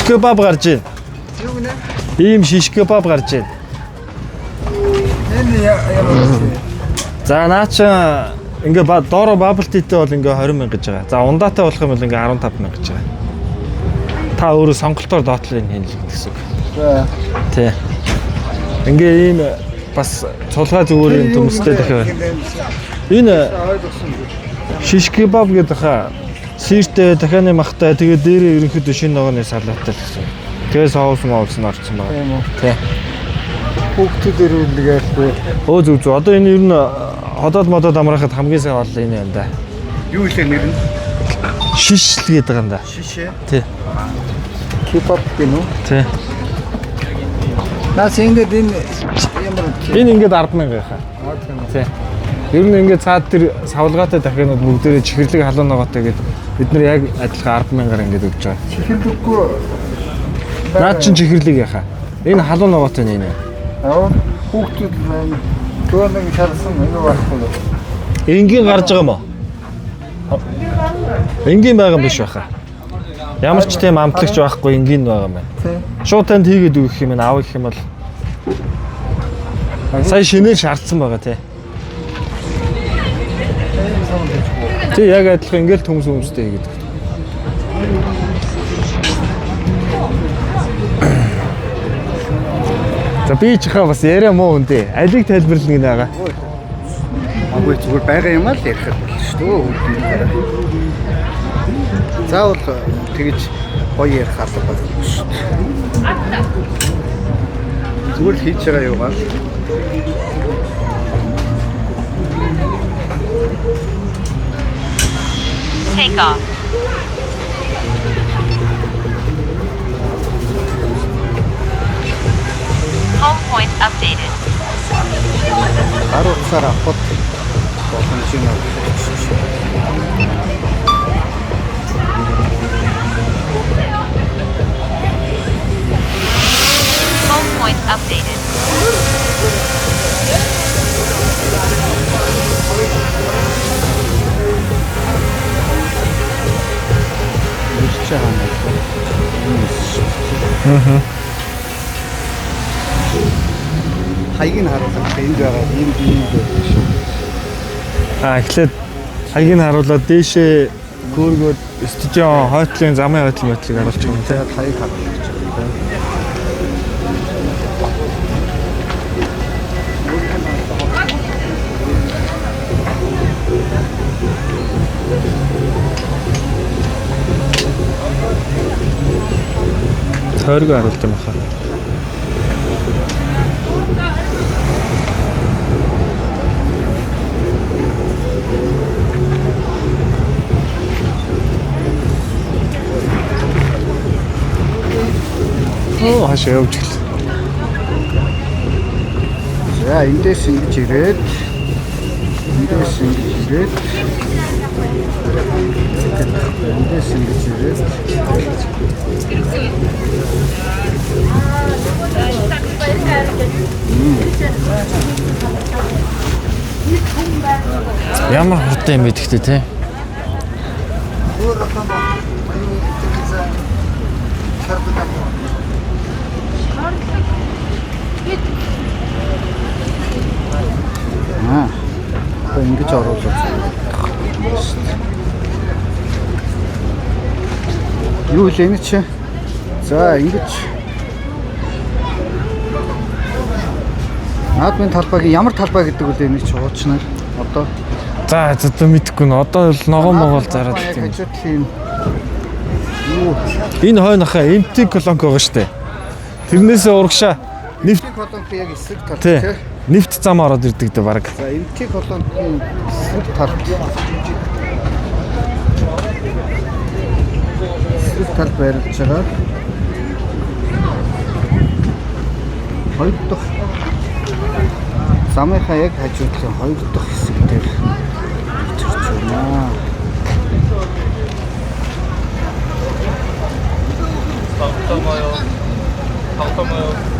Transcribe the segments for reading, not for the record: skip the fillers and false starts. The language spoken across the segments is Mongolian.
Кебаб гарч байна. Юу гинэ? Ийм шиш кебаб гарч байна. Энэ ямар вэ? За наа чи ингээ доороо bubble tea-тэй бол ингээ 20 мянга гэж байгаа. За ундаатай болох юм бол ингээ 15 мянга гэж байгаа. Та өөрөө сонголтоор доотлыг хийнэ гэсэн үг. За. Тий. Ингээ ийм бас цулгаа зүгээр юм төмстэй дахиад. Энэ Ойлгосон. шиш кебаб гэдэг хаа сиртэй дахианы махтай тэгээ дээрээ ерөнхийдөө шинэ ногооны салаттай л гэсэн. Тэгээ соус моус нь орсон байна. Тийм үү. Тий. Хүүхдүүд ирвэл гэлгүй. Өө зүг зүг. Одоо энэ ер нь ходоод модод амраахад хамгийн сайн бол энэ юм да. Юу илээ нэр нь? Шиш л гэдэг юм да. Шишээ. Тий. Кебаб гэнэ үү? Тий. Наас ингээд энэ ямар Энэ ингээд 10 мянга яхаа. Аа тийм үү. Тий. Ер нь ингээд цаад тэр савлгаатай дахианууд бүгдээрээ чихэрлэг халуун ногоотой гээд бид нар яг адилхан 10 мянгаар ингээд өгч байгаа. Чихэрлэггүй. Наад чин чихэрлэг яхаа. Энэ халуун ногоотой нэ. Аа хүүхдүүд байна. Дөө нэг шалсан юу байхгүй. Энгийн гарч байгаа юм уу? Энгийн байгаа юм биш баха. Ямар ч тийм амтлагч байхгүй энгийн байгаа юм байна. Тий. Шууд танд хийгээд өгөх юм авах гэх юм бол сая шинээр шаардсан байгаа тий. Тийм сан гэж. Тий яг адилхан ингээл төмс өмстэй хийгээд өгдөг. За би ч хаа бас яриа муу үндэ. Алийг тайлбарлана гэнэ байгаа. Агүй зүгээр байгаа юм аа л ярих болно шүү дээ. Хүүхдүүд. Заавал тэгж гоё ярих алба байхгүй шүү дээ. Зүгээр л хийж байгаа юугаар л. Take off. Home point updated. Гар утсаар авахд боломж нь олгож. Home point updated. Ирч байгаа юм байна. Аа. Хаяг нь харуулах энд байгаа энд ийм байдаг шүү. А эхлээд хаягийг нь харуулад дээшээ гөөргөөд стадион хойтлын замын хойтол мотлыг харуулчих юм тий. Тэгээд хаяг харуулах гэж байна. Тойргоо харуулт юм хаа. Оо хашаа явж гэл. За эндээс ингэж ирээд эндээс ингэж ирээд эндээс ингэж ирээд Ямар хурдан юм бэ гэхдээ тий. Өөр одоо юу гэсэн шаардлагатай. Аа. Одоо ингэж оруулах. Юу лээ энэ чи? За ингэж Наадмын талбайг ямар талбай гэдэг үлээ энэ чи хуучнаар одоо За за мэдэхгүй нэ. Одоо л ногоон могоол зараад яг тийм. хажууд тийм юу Энэ хойно хаа MT колонк байгаа штэ. Тэрнээсээ урагшаа нефт колонк яг эсрэг талд тий. тий. Нефт зам ороод ирдэг дээ баг. За MT колонкийн эсрэг талд эсрэг тал байрлаж байгаа. Хоёр дахь замынхаа яг хажуу талын хоёр дахь хэсэг дээр ирж байна.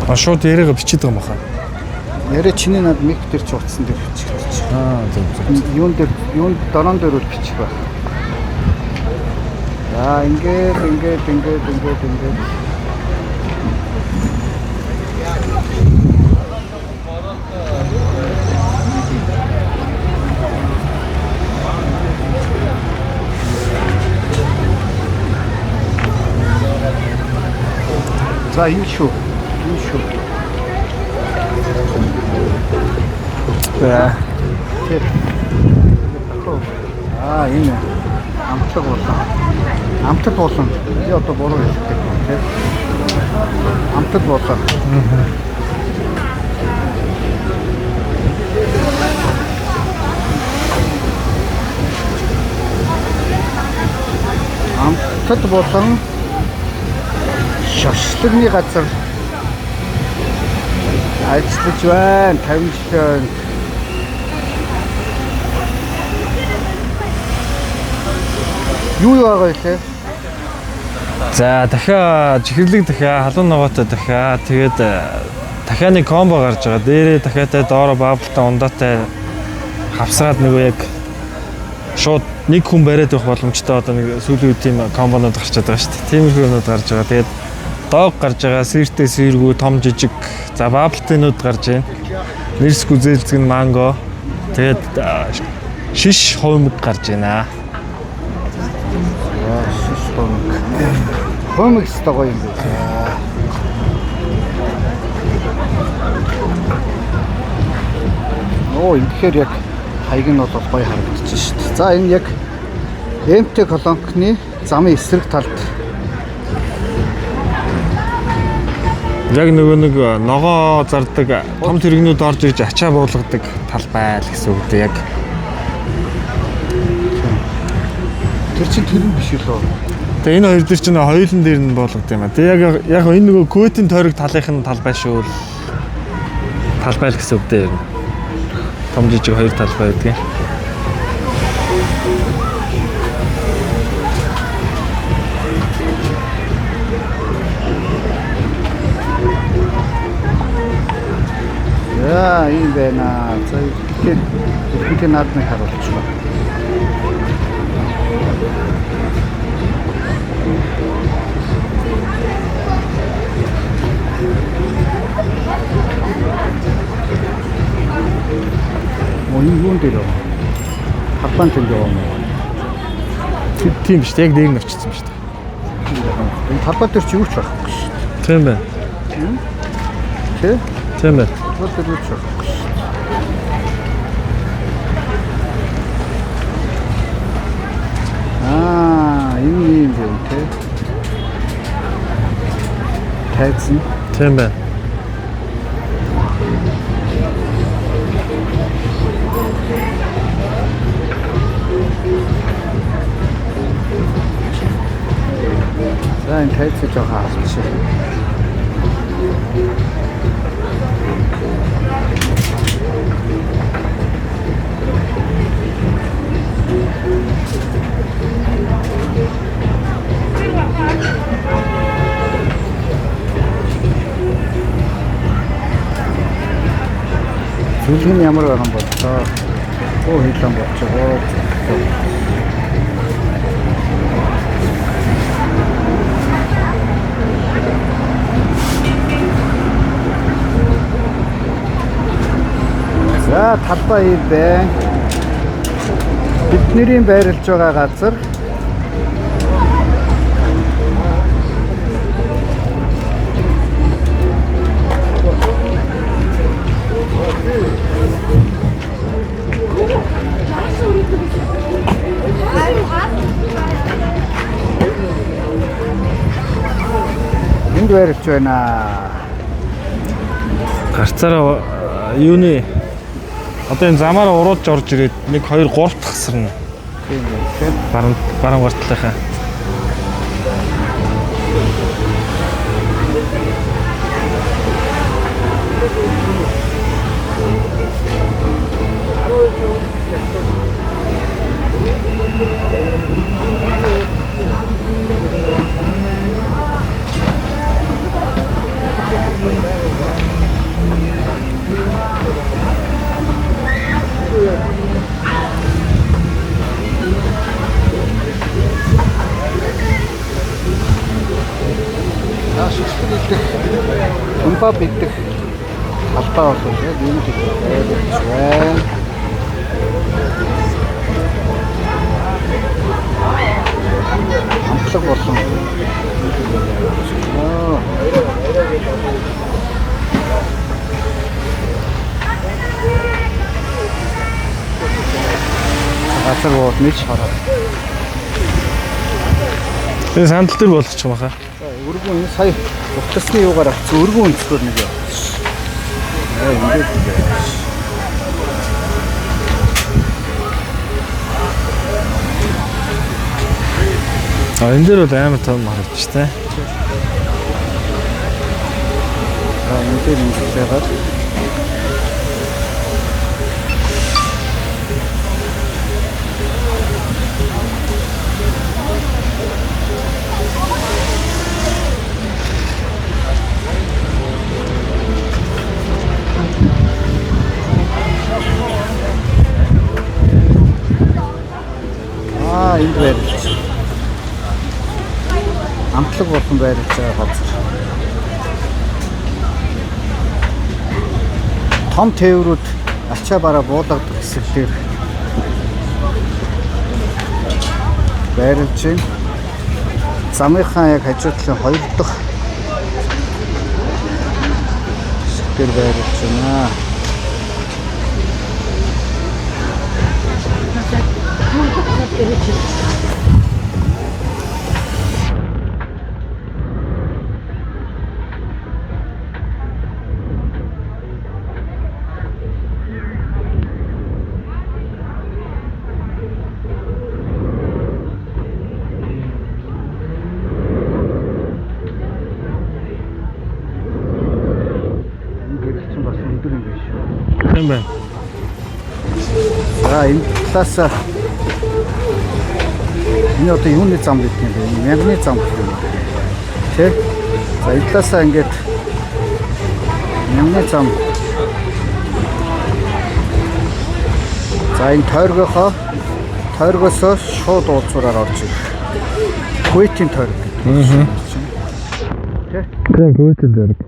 А шууд яриага бичиж байгаа юм хаа. Яриа чиний над мик дээр ч утсан дээр бичигдэж. Аа зөв зөв. Юун дээр юун дорон дээр бол бичих байх. За ингээд ингээд ингээд ингээд ингээд. За энэ шүү. Энэ шүү. За. Тэр. Аа энэ амтлаг болон. Амтлаг болон. Би одоо буруу хэлдэг тийм. Амтлаг болон. Амтлаг болон шашлыгны газар ажиллаж байна. 50 жилийн юу юу байгаа илээ? За дахиа чихэрлэг дахиа, халуун ногоотой дахиа. Тэгээд дахианы combo гарч байгаа. Дээрээ дахиатай, доороо bubble тай, ундаатай хавсраад нөгөө яг шууд нэг хүн бариад явах боломжтой одоо нэг сүүлийн үед тийм combo нууд гарчаад байгаа шүү дээ. Тиймэрхүү юмнууд гарч байгаа. Тэгээд дог гарч байгаа, сэртэй сэргүү, том жижиг. За bubble tea нууд гарч байна. Нэрс гүзээлзгэн манго. Тэгээд шиш хувимаг гарч байна. За шиш хомог. Хомог өстой гоё юм байна. Оо ингэхээр яг хаяг нь бол гоё харагдчих шүү дээ. За энэ яг МТ колонкны замын эсрэг талд Яг нөгөө нэг ногоо зардаг том тэрэгнүүд орж ирж ачаа буулгадаг талбай л гэсэн үг дээ яг. тэр чинь тэр нь биш үү? Тэгээ энэ хоёр дээр чинь хоёулын дээр нь буулгадаг юм а. Тэгээ яг яг энэ нөгөө Куэтийн тойрог талынх нь талбай шүү л. Талбай л гэсэн үг дээ ер нь. Том жижиг хоёр талбай байдаг. За ийм байна. За тэгэхээр эрхэнтэй наадмыг харуулчихлаа. Оо энэ юун дээр вэ? Талбайн тэнд яваа юм уу? Тэр тийм биш яг дээр нь очсон шүү дээ. Энэ талбай дээр чи юу ч байхгүй шүү дээ. Тийм байна. Тэ? Тийм байна. Талбай дээр юу ч байхгүй шүү дээ. Аа, энэ юм бэ тэ? Тайзан. Тийм байна. За энэ тайзыг жоохон авчих. Зүлэг нь ямар байгаа юм бол тоо. Оо хилэн болчихоо. За талбай юм байна. Бидний байрлаж байгаа газар энд байрлаж байна. Гарцаараа юуны одоо энэ замаараа уруудж орж ирээд 1 2 3 дахь хасарна. Тийм байна тийм. Баруун баруун гар талынхаа. За шүлтэр идэх, кебаб идэх талбай бол яг энэ дээр байна. Амтлаг болон газар уулныг хараа. Тэгээ сандал дээр болгочих юм хаа. За өргөн энэ сая утасны юугаар авсан өргөн өнцгөр нэг явуулсан. Аа ингээд явуулсан. А энэ дээр бол амар том харагдчих те. За энэ дээр ингэж байгаад Аа энд байрлаж. Амтлаг болон байрлаж байгаа газар. Том тээврүүд ачаа бараа буулгадаг хэсэг дээр байрлаж байна. Замынхаа яг хажуу талын хоёр дахь хэсэг дээр байрлаж байна. Энэ гэрэл чинь бас өндөр юм биш үү? Тийм байна. За энэ талаас энэ одоо юуны зам гэдэг юм бэ? Мянганы зам гэх юм. Тэ? За энэ талаасаа ингээд мянганы зам. За энэ тойргоосоо шууд уулзуураар орж ирэх. Кувейтийн тойрог гэдэг. Тэ? Тийм, Кувейтийн тойрог.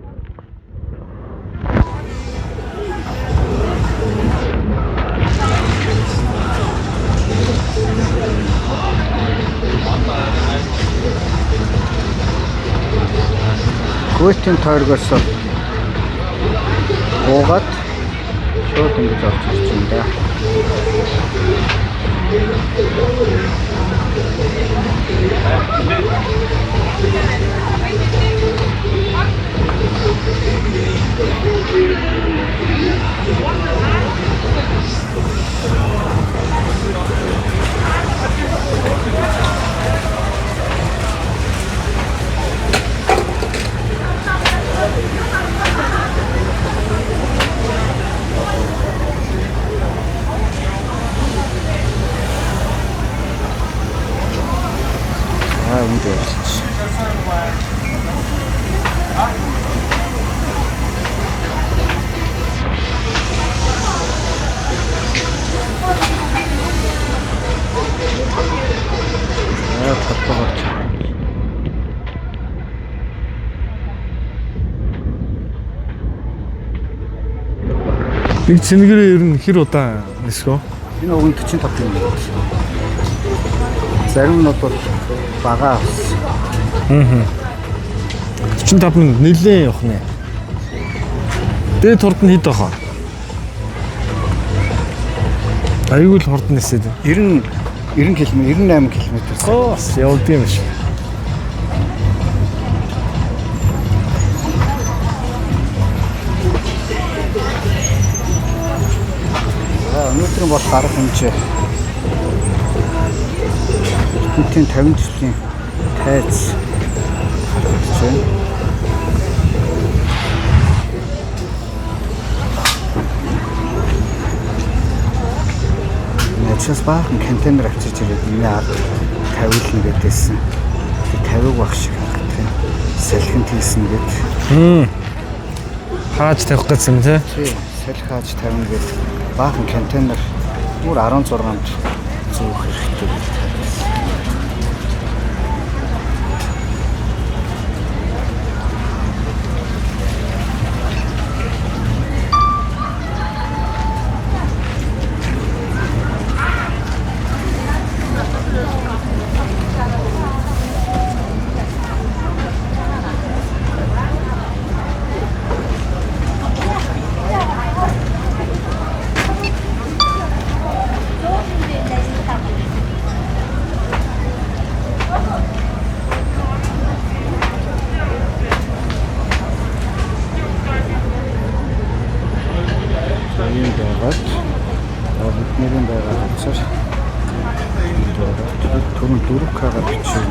Кувейтийн тойргоос буугаад шууд ингэж орж ирж байна да. Аа энд явуулчих. Аа татварч. Нэг цэнгэрээ ер нь хэр удаан нисгөө? Энэ уг нь 45 минут. Зарим нь бол бага авсан. 45 минут нэлээд явах нэ. Дээд хурд нь хэд байх вэ? Аюул хурд нисээд. 90 90 км 98 км. Оо, явд юм шиг. За өнөөдрийн бол арга хэмжээ. Эрдэнэтийн 50 жилийн тайз харагдаж байна. Начаас баахан контейнер авчирч ирээд миний ард тавиулна гэдээсэн. Тэр тавиуг байх шиг харагдах юм. Салхин тийсэн гэд. Хааж тавих гэсэн юм те. Тий, салхи хааж тавина гэд баахан контейнер бүр 16-нд зүүх хэрэгтэй гэж тавьсан. 4К-гаар бичиж.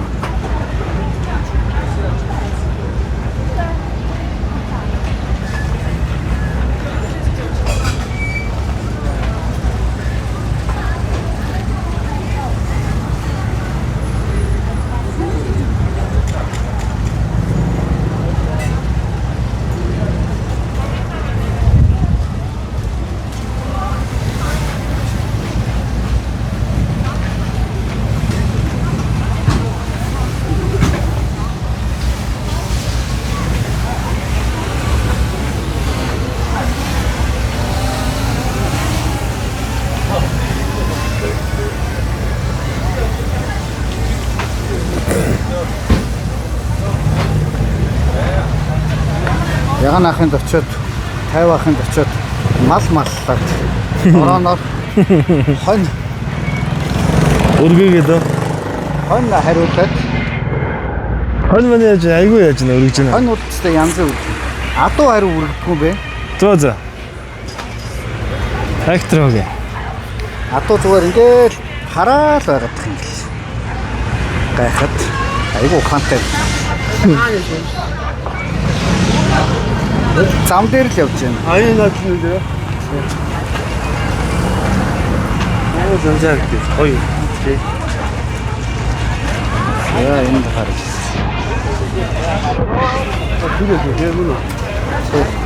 Яган ахынд очиод 50 ахынд очиод мал маллаад дорооноор хонь Өргөгээд үү? хонь хариулаад Хонь мань яаж айгүй яаж нэ өргөж байна. хонь удастай янз бүр адуу хариу үргэлдэггүй юм бэ? Зөө зөө. Трактор үгүй. Адуу зүгээр ингээл хараал байгаад юм гэл. Гайхад айгүй ухаантай. Зам дээр л явж байна. Аяа над нь дээ. Оо зэнзэр гэж гоё. Тий. Яа энд харж. Тэр үү мөн үү?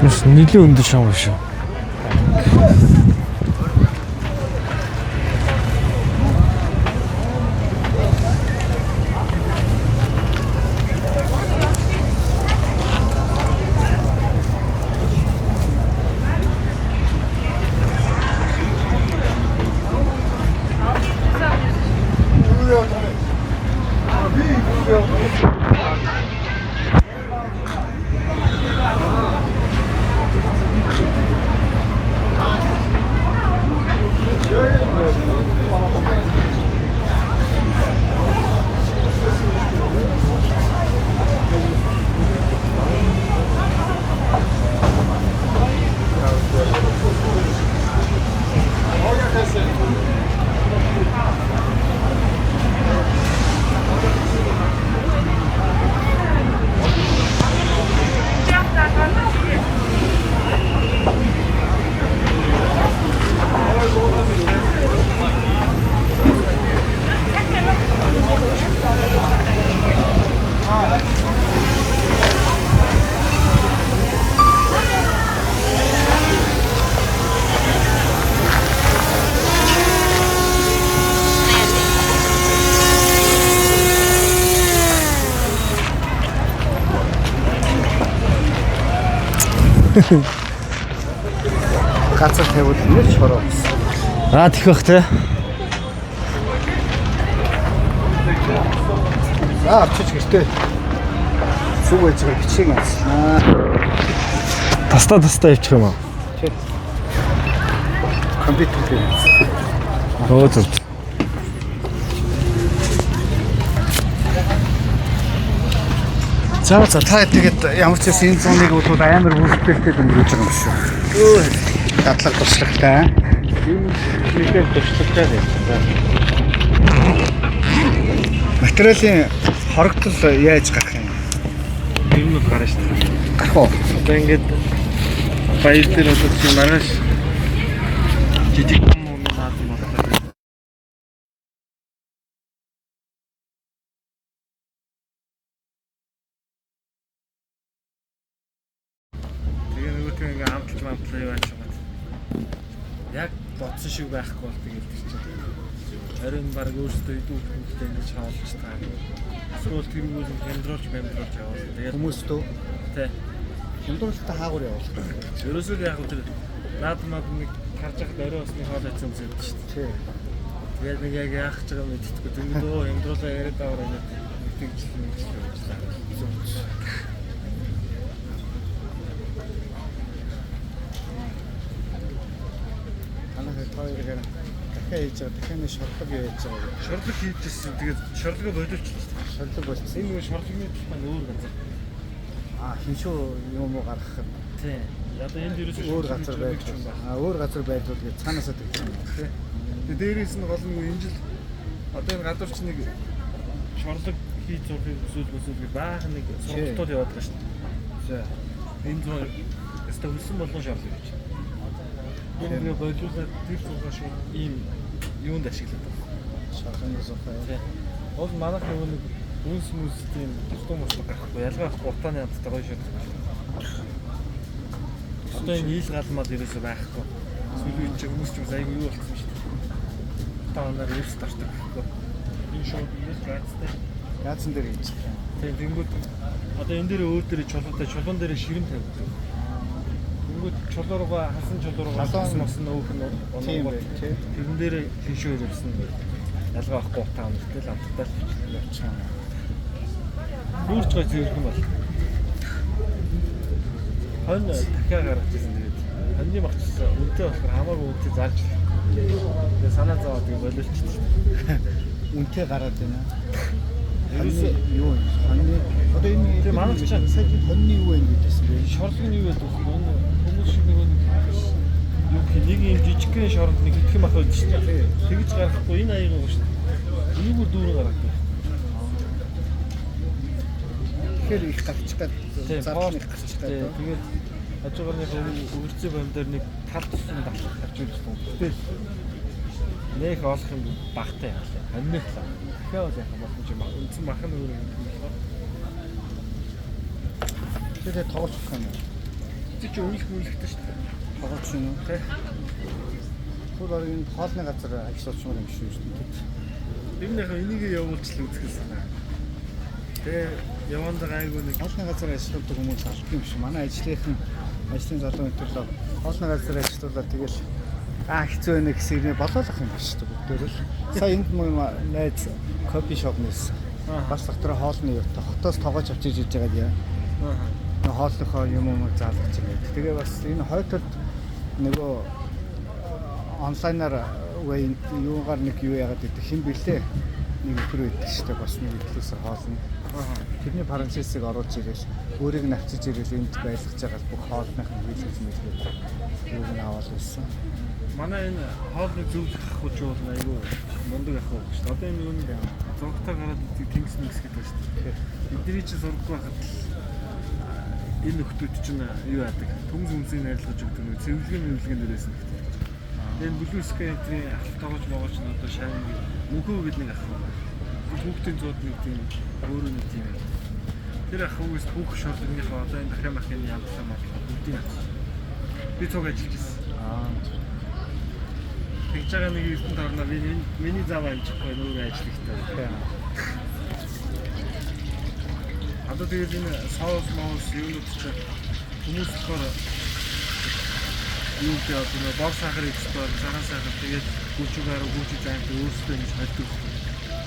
Мэс нийлэн өндөр шам шүү. Landing. Газар тавиул нэр шороо гэсэн. Аа тэх бах те. За авчиж гэртээ зүг байж байгаа бичиг анцлаа. Таста таста явчих юм аа. Компьютер дээр анцлаа. Өө зөв. За за та тэгээд ямар ч байсан энэ зуныг бол амар бүрдэлтэй өнгөрөөж байгаа юм шүү. Өө дадлаг туршлагатай. Юм нэгээр туршлагатай юм. За. Материалын хорогдол яаж гарах юм? Ер нь бол гарна шүү дээ. Гарах уу? Одоо ингээд баяр дээр одоо чи маргааш жижиг юм уу наасан бодлоо. Тэгээ нөгөөтгөө ингээ амталж амтлаа юу ач юм. Яг бодсон шиг байхгүй бол тэгэл тэр чинь. Харин баг өөрсдөө идэв хөлтэй ингэж хаалж таа. Эсвэл тэрүүгээс нь хямдруулж мямдруулж явуулна. Тэгээд Хүмүүстөө тий. хямдруулалтаа хаагур явуулах. Ерөөсөө л яг тэр наад мад нэг харж байхад орой усны хоол айцсан хүмүүс байдаг шүү дээ. Тий. Тэгээд нэг яг яах гэж байгааг мэддэхгүй. Тэнгүүд өө хямдруулаа яриад аваарай гэдэг нэг тэгжл нэг жил явуулаа. Танай хоёр хоёроор дахиад хийж байгаа. Дахиад нэг шорлог яаж байгаа. Шорлог хийжсэн. Тэгээд шорлогоо боловчлаа шүү дээ. Шорлог болчихсон. Энэ нөгөө шорлогны талбай нь өөр газар. Аа хиншүү юм уу гаргахад Тий. Одоо энд ерөөсөө өөр газар байж юм байна. Аа өөр газар байрлуул гэж цаанаасаа тэгсэн юм. Тэгээ дээрээс нь гол нь энэ жил одоо энэ гадуур чинь нэг Шорлог хийж зурхыг хүсвэл хүсвэл гэж баахан нэг сургалтууд яваад байгаа шүү дээ. За. Энэ зуун өстө хөлсөн болгон шорлог гэж. Энэ нэг боловсруулаад тэр зургаа шууд ийм юунд ашиглаад байгаа. Шорлогийн зурхаа. Тий. Уул манайх нөгөө нэг үнс мүс тийм тусдуу муслаг гарахгүй ялгаа байхгүй утааны амттай гоё шорлог. Одоо энэ ил галмал ерөөсөө байхгүй. Сүүлийн үед чи хүмүүс ч бас айгүй юу болсон шүү дээ. Утаа оноор ерөөс дордог гэхгүй. Энэ шууд ингээл гаацтай. Яатсан дээр хийж байгаа. Тийм тэнгүүд одоо энэ дээр өөр дээр чулуутай чулуун дээр ширэм тавьдаг. Тэнгүүд чулуу руугаа хасан чулуу руугаа Халуун мос нөөх нь Тийм оноо байх тий. тэрэн дээр хиншүү ирсэн. Ялгаа авахгүй утаа онортой л амттай л Явчихсан. Бүрч гой зэрэгхэн бол. Хонь дахиад гаргаж ирсэн тэгээд хоньны багчсан үнэтэй болохоор хамаагүй үнэтэй зарж. Тэгээд санаа зовоод тэгээд боловчтой. Үнэтэй гараад байна. Ерөөсөө Хоньны юу юм? Хоньны одоо энэ Тийм, манайх чинь- сая бид хоньны юу юм гэдээсэн бэ? шорлог нь юу байдаг вэ? Энэ хүмүүс шиг нөгөө нэг юу гэх нэг юм жижигхэн шоронд нэг хэдхэн мах байдаг шүү дээ. Тэгж гаргахгүй энэ аяга шүү дээ. Энийгүүр дүүрэн гаргадаг. Тэгэхээр их гарчих гад Тийм, зардал их гарчих гад. Тийм, тэгээд хажуугаар нэг өвөрцөө бом дээр нэг тал тусам давхар гарч ирж байгаа. Гэтэл нэх олох юм багтай юм лээ. Хоньных л. Тэгэхээр бол яхаа болох юм баг. Үндсэн мах нь өөр юм болохоор. Тэгэхээр тоглох юм уу? Чи чи үнэлэх мүнэлэхтэй шүү дээ. Тоглож юм уу? Тий. Түр орон энэ хоолны газар ажиллуулчмаар юм шүү дээ. Тэр нь яхаа энийг явуулчлаа үзэх санаа. Тэгээ явандаа гайгүй нэг Хоолны газар ажилладаг хүмүүс алт юм шиг. Манай ажлынхан ажлын залуу энэ төрлөө хоолны газар ажиллаулаад тэгэл аа хэцүү байна гэсэн юм болоолох юм биш үү бүгдээр л. Сая энд мөн найз кофе шоп нээсэн. Бас дотор хоолны юу хотоос тоогооч авчиж иж байгаа яа. Аа. Нөгөө хоолныхоо юм юм заалгаж ингээд. Тэгээ бас энэ хойд талд нөгөө онлайнаар үгүй юугаар нэг юу яагаад гэдэг хэн блэ нэг нөхөр байдаг шүү дээ бас нэг идлээсэр хоолно. Тэрний франчайзыг оруулж ирээл өөрийг нь авчиж ирээл энд байлгаж байгаа бүх хоолных нь хийлгэж мэлгээд юуг нь аваад байсан. Манай энэ хоолны зөвлөх ах уу бол айгүй мундаг ах уу шүү дээ. Одоо энэ юу нэг зургатаа гараад идэх тэнгис мэгс гэдэг шүү дээ. Эдний чинь зурггүй байхад л энэ нөхдүүд чинь юу яадаг? Төмс өмсийг найрлагаж өгдөг нэг цэвэрлэгээ мэвлэгээ дээрээс нь өгдөг. Энэ Blue Sky энтрийн ах тоогооч могооч нь одоо шайн мөнхөө гэдэг нэг ах байна. Хүүхдийн зууд нэг тийм өөрөө нэг тийм. Тэр ах хүүгээс бүх шорлогныхоо одоо энэ дахиад махын ямтлаа матлаа бүгдийг авсан. Би цуг ажиллаж ирсэн. Аа. Тэгж байгаа нэг эрдэнэ орноо би миний зам амжихгүй нөгөө ажиллагтай. Одоо тэгээд энэ соус моус юунууд чинь хүмүүс болохоор юу гэдэг вэ? Бог сахар экспорт, цагаан сахар тэгээд гүчиг гарав, гүчиг займт өөрсдөө ингэж холддог.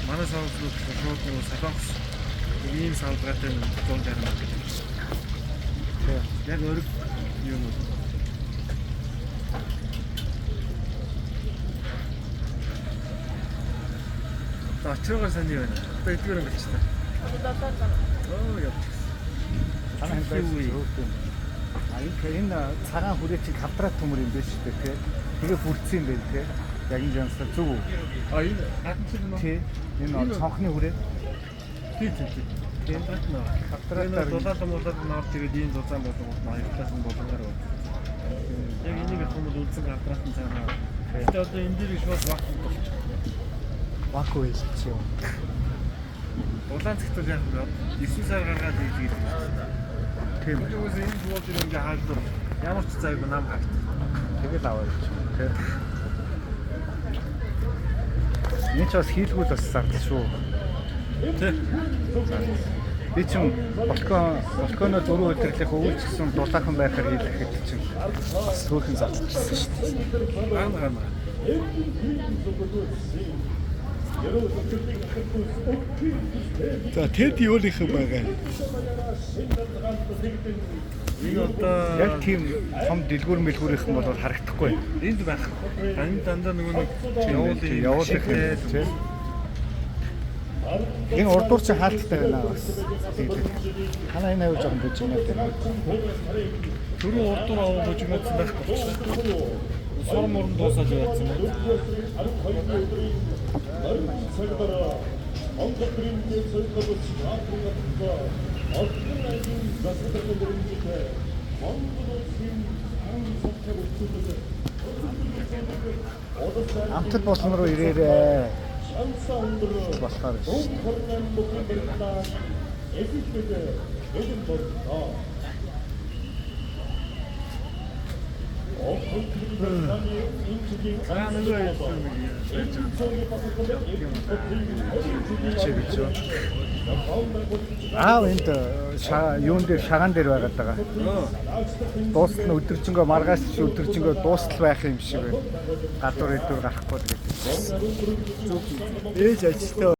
Манай соуснууд болохоор шууд нөгөө солонгос ийм савлгаатай 160 мянга гэдэг. Яг өрг юунууд. За очрогоор сайн юу байна? Одоо эдгээр өнгөрч та. Одоо 7 лав. Оо явчих. Танай ханд байсан. А энэ цагаан хүрээ чинь квадрат төмөр юм биш үү те. Тэгээ бүрдсэн юм байна те. Яг энэ жансаа зөв үү? А энэ гадна чинь нөө. Тий. Энэ цонхны хүрээ. Тий, тий, тий. Квадрат нөө. Квадратаар Дулаалан мулаалан орж ирээд ийм зузаан болон хоёр талаас нь болонгаар байна. Яг энийг авах юм бол үндсэн квадратын цаанаа. Гэтэ одоо энэ дээр шууд вакуум болчих. Вакуум хэлчих юм. Улаан цагт бол яг юм 9 сар гаргаад ийж гэдэг юм. Тийм. Тэгвэл энэ шууд ингээ хаалт ямар ч зайг нам хагт. Тэгэл аваа явчих юм те. Энд ч бас хийлгүүл бас зардал шүү. Тий. Би чинь балконо дөрөв өдөрлөх өвөлч гэсэн дулаахан байхаар хийлгэхэд чинь бас хөөхөн зардалчихсан шүү дээ. Гана гана. За тэд юу их юм байгаа. Энэ одоо Яг тийм том дэлгүүр мэлгүүрийнхэн бол харагдахгүй. энд байх. Энэ дандаа нөгөө нэг Явуулын явуулах юм тий. Энэ урдуур чи хаалттай байна бас. Тэгээд ханаа энэ хавь жоохон бужигнаад байна. Түрүү урдуур авах бужигнаадсан байхгүй болчихсон. Сур муран дуусаад яваадсан байна. Амтд булан руу ирээрээ. Болохоор шүү. За нөгөө юм Чи гэж юу? Аав энд юун дээр шагаан дээр байгаад байгаа. Дуустал нь өдөржингөө маргааш ч өдөржингөө дуустал байх юм шиг байна. Гадуур эдүр гарахгүй тэгээд. Ээж ажилтаа